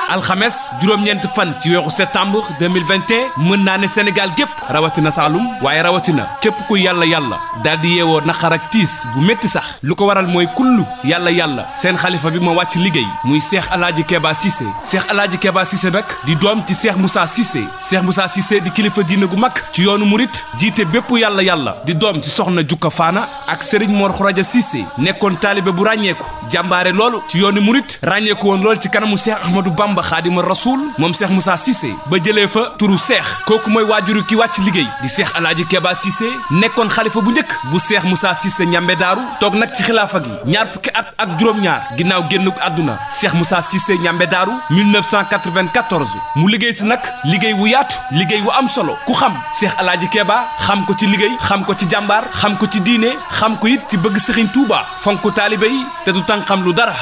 alxames juróom-ñeent fan ci weeru septembre 2021 mën naa ne Sénégal gépp rawatina Saalum waaye rawatina képp ku yàlla daal di yeewoo naqar ak tiis bu métti sax lu ko waral mooy kullu yàlla seen xalifa bi ma wàcc liggéey muy Cheikh Alaaji Keba Cissé Cheikh Alaaji Keba Cissé nag di doom ci Cheikh Moussa Cissé Cheikh Moussa Cissé di kilifa diine gu mag ci yoonu murit jiite bépp yàlla di doom ci soxna Jukka Faana ak Serigne Mor Khuraja Cissé nekkoon taalibe bu ràññeeku jàmbaare loolu ci yoonu murit ràññeeku woon loolu ci kanamu Cheikh Ahmadou Bamba Xaadima Rasul moom Cheikh Moussa Cissé ba jëlee fa turu Cheikh kooku mooy waajuru ki wàcc liggéey di Cheikh Alaaji Keba Cissé nekkoon xalifa bu njëkk bu Cheikh Moussa Cissé ñambe daaru toog nag ci xilaafa gi ñaar fukki at ak juróom-ñaar ginnaaw génnuk àdduna Cheikh Moussa Cissé ñambe daaru 1994 mu liggéey si nag liggéey wu yaatu liggéey wu am solo ku xam Cheikh Alaaji Keba xam ko ci liggéey xam ko ci jàmbaar xam ko ci diine xam ko it ci bëgg Serigne Touba fonk taalibe yi te du tàng xam lu dara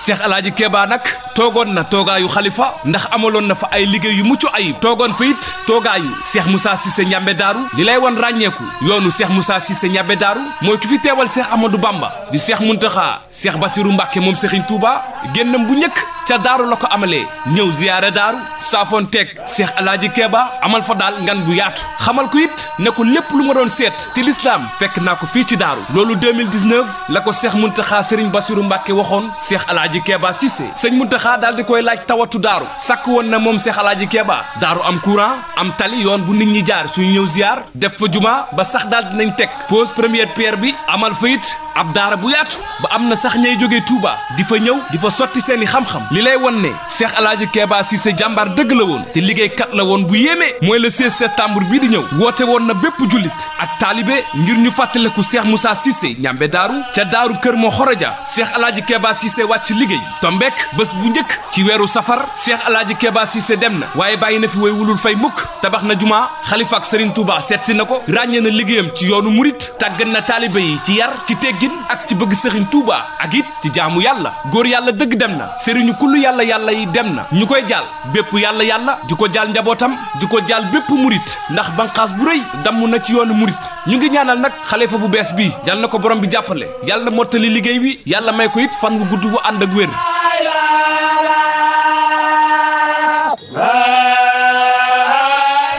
Cheikh Alaaji Keba nag toogoon na toogaayu xalifa ndax amaloon na fa ay liggéey yu mucc ayib toogoon fa it toogaayu Cheikh Moussa Cissé ñambe daaru li lay won ràññeeku yoonu Cheikh Moussa Cissé ñambe daaru mooy ki fi teewal Cheikh Ahmadou Bamba di Cheikh Mountakha Cheikh Bassirou Mbacké moom Serigne Touba génnam bu njëkk ca daaru la ko amalee ñëw ziyaare daaru saafoon teeg Cheikh Alaaji Keba amal fa daal ngan bu yaatu xamal ko it ne ko lépp lu ma doon seet ci lislaam fekk naa ko fii ci daaru loolu 2019 la ko Cheikh Mountakha Serigne Bassirou Mbacké waxoon Cheikh Alaaji Keba Cissé sëñ Mountakha daal di koy laaj tawatu daaru sàkk woon na moom Cheikh Alaaji Keba daaru am courant am tali yoon bu nit ñi jaar suñu ñëw ziyaar def fa juma ba sax daal dinañ teg pose première pierre bi amal fa it ab daara bu yaatu ba am na sax ñay jógee Touba di fa ñëw di fa sotti seeni xam-xam li lay won ne Cheikh Alaaji Keba Cissé jàmbaar dëgg la woon te liggéeykat la woon bu yéemee mooy le 16 septembre bii di ñëw woote woon na bépp jullit ak taalibe ngir ñu fàttaliku Cheikh Moussa Cissé ñambe daaru ca daaru Kër Mor Khuraja Cheikh Alaaji Keba Cissé wàcc liggéey tombeek bés bu njëkk ci weeru safar Cheikh Alaaji Keba Cissé dem na waaye bàyyi na fi way wulul fay mukk tabax na juma xalifa ak Serigne Touba seet si na ko ràññee na liggéeyam ci yoonu murit tàggat na taalibe yi ci yar ci teggin ak ci bëgg Serigne Touba ak it ci jaamu yàlla góor yàlla dëgg dem na Serigne kullu yàlla yi dem na ñu koy jaal bépp yàlla di ko jaal njabootam di ko jaal bépp murit ndax banqaas bu rëy damm na ci yoonu murit ñu ngi ñaanal nag xalifa bu bees bi yàlla na ko borom bi jàppale yàlla na mottali liggéey bi yàlla may ko it fan wu gudd bu ànd ak wér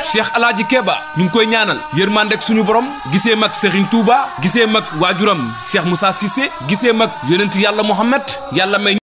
Cheikh Alaaji Keba ñu ngi koy ñaanal yërmande ak suñu borom gisee mag Serigne Touba gisee mag waajuram Cheikh Moussa Cissé gisee mag yonent yàlla Muhammad yàlla may